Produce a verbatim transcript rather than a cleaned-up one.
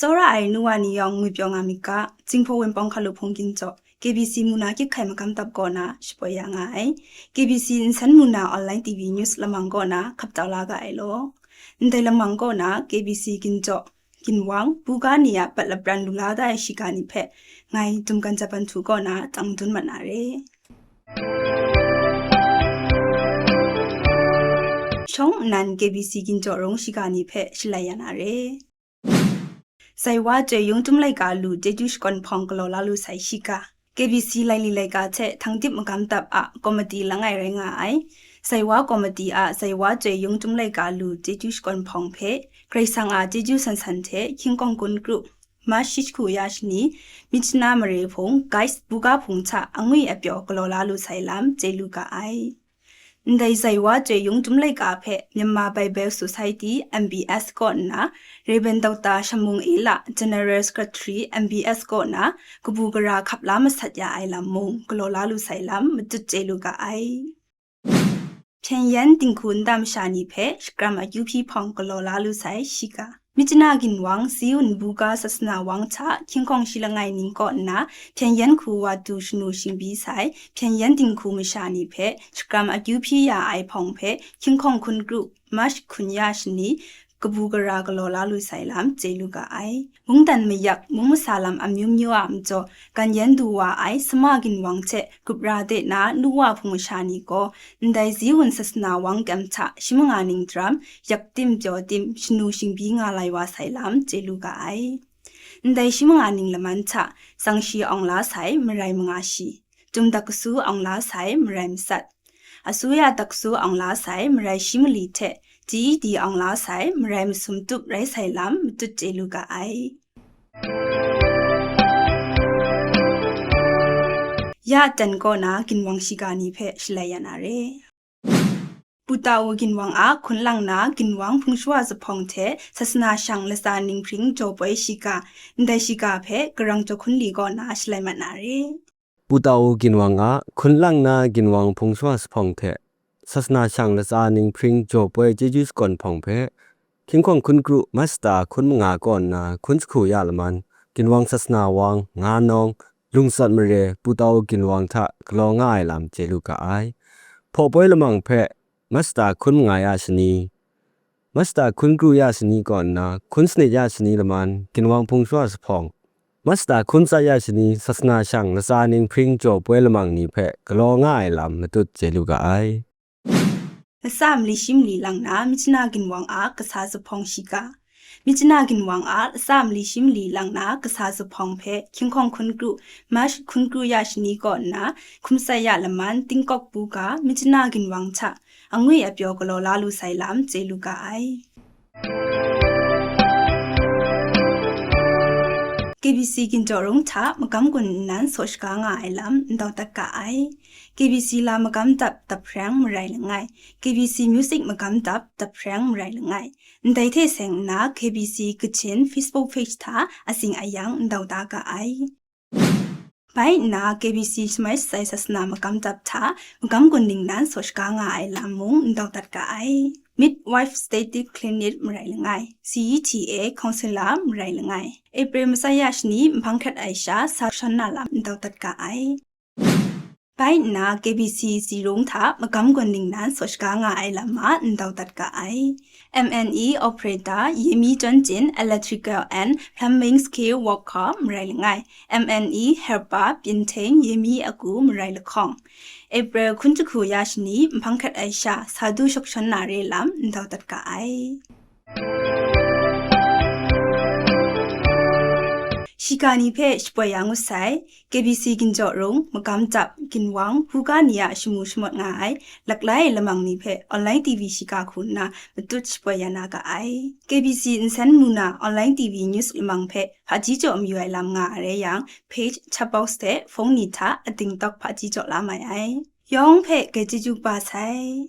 Tsawra ai nu wa ni yawng ngwipyaw nga myit ga, Jinghpaw Wenpawng Hkalup Hpung Ginjaw, K B C muna kyip hkai magam tap kaw na shapoi ya nga ai. K B C nsen muna online T V news lamang kaw na hkap tau la ga ai law. Ndai lamang kaw na K B C Ginjaw, Ginwang, buga ni a pat lapran lu la da ai shiga ni hpe ngai Dumkan Japan htu kaw na tang dun mat na re. Shawng nnan K B C Ginjaw rung shiga ni hpe shalai ya na re. Zaiwa Chyoi Yung Tum Laika lu chyeju shakawn hpawng galaw la lu sai shiga. K B C laili laika hte htang dip magam tap a komiti langai rai nga ai. Zaiwa komiti a Zaiwa Chyoi Yung Tum Laika lu chyeju shakawn hpawng hpe, Karai Kasang a chyeju san san hte King Kong Kun Group, March shi jahku ya shani, Myitkyina mare hpung, Guys buga hpung hta angwi apyaw galaw la lu sai lam chye lu ga ai. Ndai Zaiwa Chyoi Yung Tum Laika hpe Myanmar Bible Society, M B S kaw nna, Rev. Doctor Shamung Ela, General Secretary, M B S kaw nna, kabu gara hkap la masat ya ai lam mung galaw la lu sai lam matut chye lu ga ai. Hpyen yan dinghku nta masha ni hpe shakram akyu hpyi hpawng galaw la lu sai shiga. Myitkyina Ginwang Ziun buga Sasana Wang hta King Kong shi langai ning kaw nna, hpyen yan hku wa du shanu shingbyi sai, hpyen yan dinghku masha ni hpe shakram akyu hpyi ya ai hpawng hpe, King Kong Kun Group, March hkun ya shani, kabu gara galaw la lu sai lam chye lu ga ai. Mungdan mayak, mung masa lam amyu myu a majaw, gan yan du wa ai Sama Ginwang hte grup ra de na nu wa hpung masha ni gaw, ndai Ziun Sasana Wang kyem hta shi manga ning daram, yak tim pyaw tim, shanu shingbyi nga lai wa sai lam chye lu ga ai. Ndai shi manga ning laman hta, tsang shi awng la sai marai manga shi, Tum Dak Kasu awng la sai marai masat, Asuya Dak Kasu awng la sai marai shi mali hte, G E D awng la sai marai masum tup rai sai lam matut chye lu ga ai. Ya dan kaw na Ginwang shiga ni hpe shalai ya na re. Pu Tau Ginwang a hkun lang na Ginwang hpung shawa zuphpawng hte Sasana shang latsa ninghpring jaw poi shiga, ndai shiga hpe Garang Jaw Hkun Li kaw na shalai mat na re. Pu Tau Ginwang a hkun lang na Ginwang hpung shawa zuphpawng hte Sasana shang latsa ninghpring jaw poi chyeju shakawn hpawng hpe, King Kong Kun Group Masta hkun manga kaw nna hkun jahku ya laman, Ginwang Sasana Wang, Nga Nawng, Lungsat Mare, Pu Tau Ginwang hta galaw nga ai lam chye lu ga ai. Hpaw poi lamang hpe, Masta hkun manga ya shani, Masta hkun kru ya shani kaw nna, hkun sanit ya shani laman, Ginwang hpung shawa zuphpawng, Masta hkun tsat ya shani, Sasana shang latsa ninghpring jaw poi lamang ni hpe galaw nga ai lam matut chye lu ga ai. Latsa mali shi mali lang na, Myitkyina Ginwang a kasa zuphpawng shiga. Myitkyina Ginwang a latsa mali shi mali lang na kasa zuphpawng hpe King Kong Hkun Kru, March hkun kru ya shani kaw nna, hkum tsat ya laman, Tingkawk buga, Myitkyina Ginwang hta, angwi apyaw galaw la lu sai lam chye lu ga ai. K B C Ginjaw Rung hta magam gun nnan saw shaga nga ai lam ndau dat ga ai. K B C la magam dap dap hpreng marai langai, K B C Music magam dap dap hpreng marai langai, ndai hte seng nna K B C Kachin Facebook page hta atsing ayang ndau da ga ai. Bai nna K B C Shamai Shatsai Sasana magam dap hta magam gun ningnan saw shaga nga ai lam mung ndau dat ga ai. Midwife Obstetric Clinic marai langai, C E T A Counselor marai langai, April matsat ya shani nhpang hkrat ai sha sa shawn na lam ndau dat ga ai. Bai nna K B C Zirung hta magam gun ningnan saw shaga nga ai lam ma ndau dat ga ai. M N E Operator Yemi Chonjin, Electrical and Plumbing Skill Worker marai langai, M N E Helper Pyintheng Yemi Aku marai lahkawng, April hkun jahku ya shani nhpang hkrat ai sha sa du shawk shawn na re lam ndau dat ga ai. Shiga ni hpe shapoi ya ngut sai, K B C Ginjaw Rung, magam dap, ginwang, buga ni a shamu shamawt nga ai, laklai lamang ni hpe online T V shiga hku nna matut shapoi ya na ga ai. K B C nsen muna online T V news lamang hpe hpaji jaw mayu ai lam nga a rai yang, page chat box hte phone ni hta ating tawk hpaji jaw la mai ai. Yawng hpe grai chyeju kaba sai.